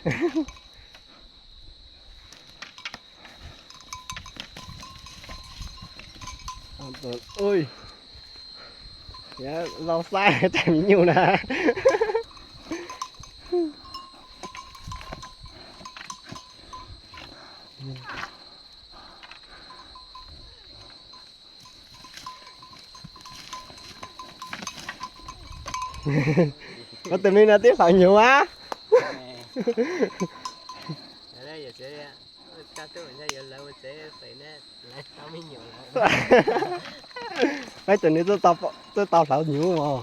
Zoo xaib tsam me nyuj na. Ua tus me no twb hlaus nyuv a. Peb tus nws twb tau hlaus nyuv os.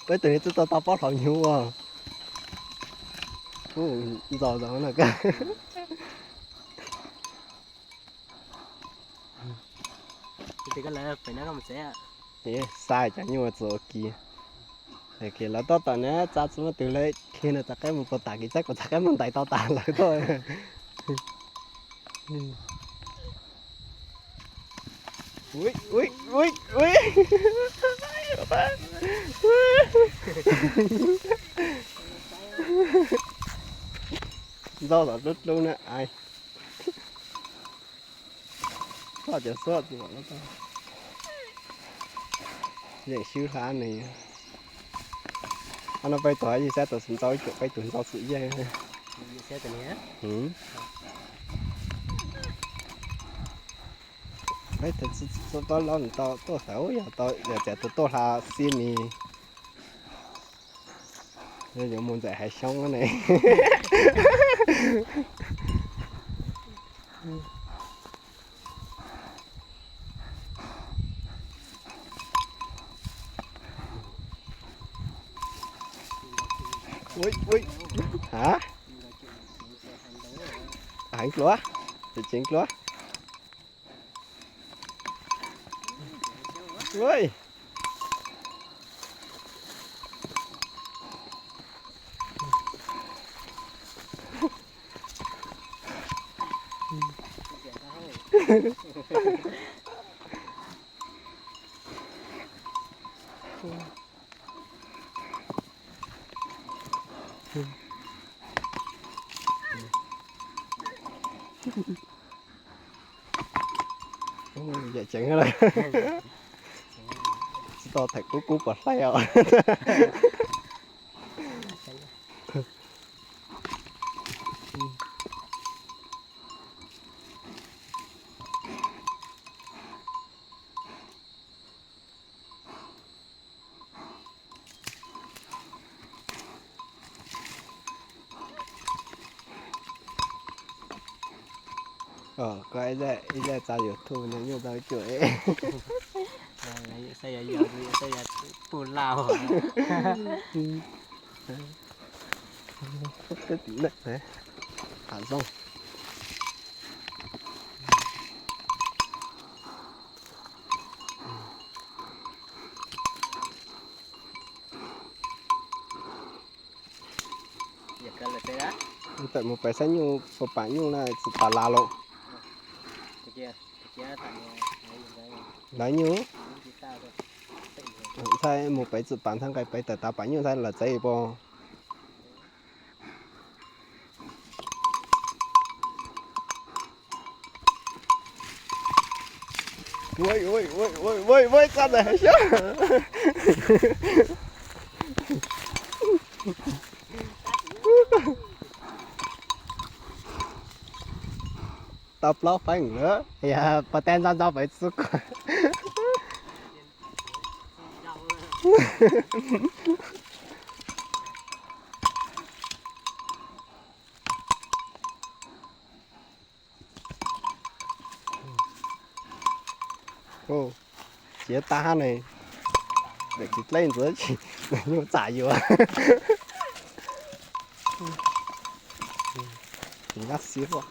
Peb tus nws twb tau tau pob hlaus nyuv os. Ntxaus zog no. Xa cov nyuj txuas ua kis. Lawv tab tom na txav tsis muaj twg li, khi no txav qab mus puas tas kis saib kuv txav qab mus ntais tau tas lawv tuaj. Ntxaus zog dub dub na. Txhob cov xuab txwm yeej swb hlab nws. Qhov no peb tus yog xab tus ntxaus ib cuam, peb tus ntxaus txwm yeej. Peb tus txwm pob laub nws tau tuaj tawv yog tau yog tias tus tuaj hla xiab mis. Yuav mus ntxais haiv xyoob ne. Ha, heev dluav, tseem ceev dluav. Yam ceev lawm. Tsis tau tham kub kub pom hlaib os. Koj ib zaj tsa YouTube no nyuj tau cuam. Saib yog yog saib yog puj laj. Teb tim neej, hav zoov. Tawm mus pem saib nyuj puas pam nyuj na, txwm pam las los. Lawv nyuj. Ntxhais mus pem txwm pam ntxhais nqaij pem tawm tav pam nyuj ntxhais lawv txev pom. Txaj ntawm hav xyoob. Tau plaub feem lawm, yog pas tag ntxo ntxo pem xub kuag. Txiav tag hab ne, tsis dleb ntxiv tsis nyuj txam yuav. Nyab xiab.